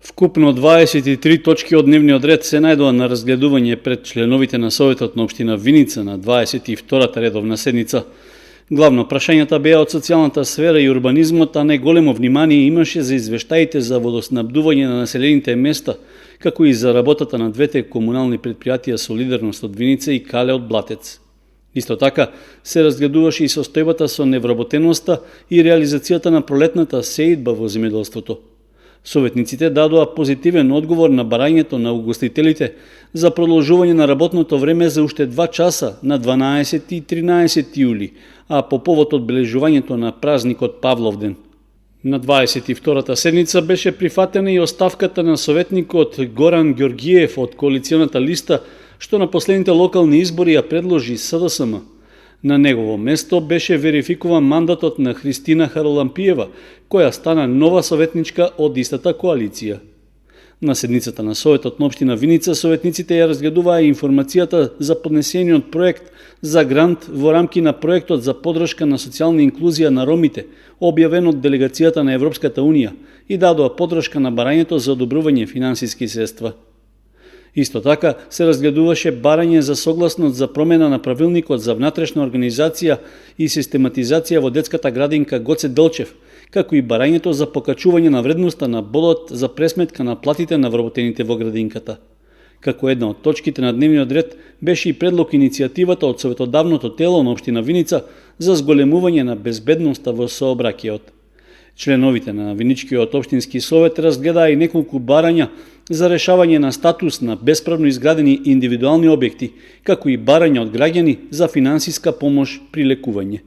Вкупно 23 точки од дневниот ред се најдоа на разгледување пред членовите на Советот на општина Виница на 22-та редовна седница. Главно прашањата беа од социјалната сфера и урбанизмот, а најголемо внимание имаше за извештаите за водоснабдување на населените места, како и за работата на двете комунални предпријатија Солидарност од Виница и Кале од Блатец. Исто така се разгледуваше и состојбата со невработеноста и реализацијата на пролетната сеидба во земјоделството. Советниците дадоа позитивен одговор на барањето на угостителите за продолжување на работното време за уште 2 часа на 12 и 13 јули, а по повод одбележувањето на празникот Павловден. На 22-та седница беше прифатена и оставката на советникот Горан Ѓорѓиев од коалиционата листа, што на последните локални избори ја предложи СДСМ. На негово место беше верификуван мандатот на Христина Харалампиева, која стана нова советничка од истата коалиција. На седницата на Советот на општина Виница советниците ја разгледуваа информацијата за поднесениот проект за грант во рамки на проектот за поддршка на социјална инклузија на ромите, објавен од делегацијата на Европската унија, и дадоа поддршка на барањето за одобрување финансиски средства. Исто така се разгледуваше барање за согласност за промена на правилникот за внатрешна организација и систематизација во детската градинка Гоце Делчев, како и барањето за покачување на вредноста на бодот за пресметка на платите на вработените во градинката. Како една од точките на дневниот ред беше и предлог иницијативата од советодавното тело на општина Виница за зголемување на безбедноста во сообраќајот. Членовите на Виничкиот општински совет разгледаа и неколку барања за решавање на статус на бесправно изградени индивидуални објекти, како и барања од граѓани за финансиска помош при лекување.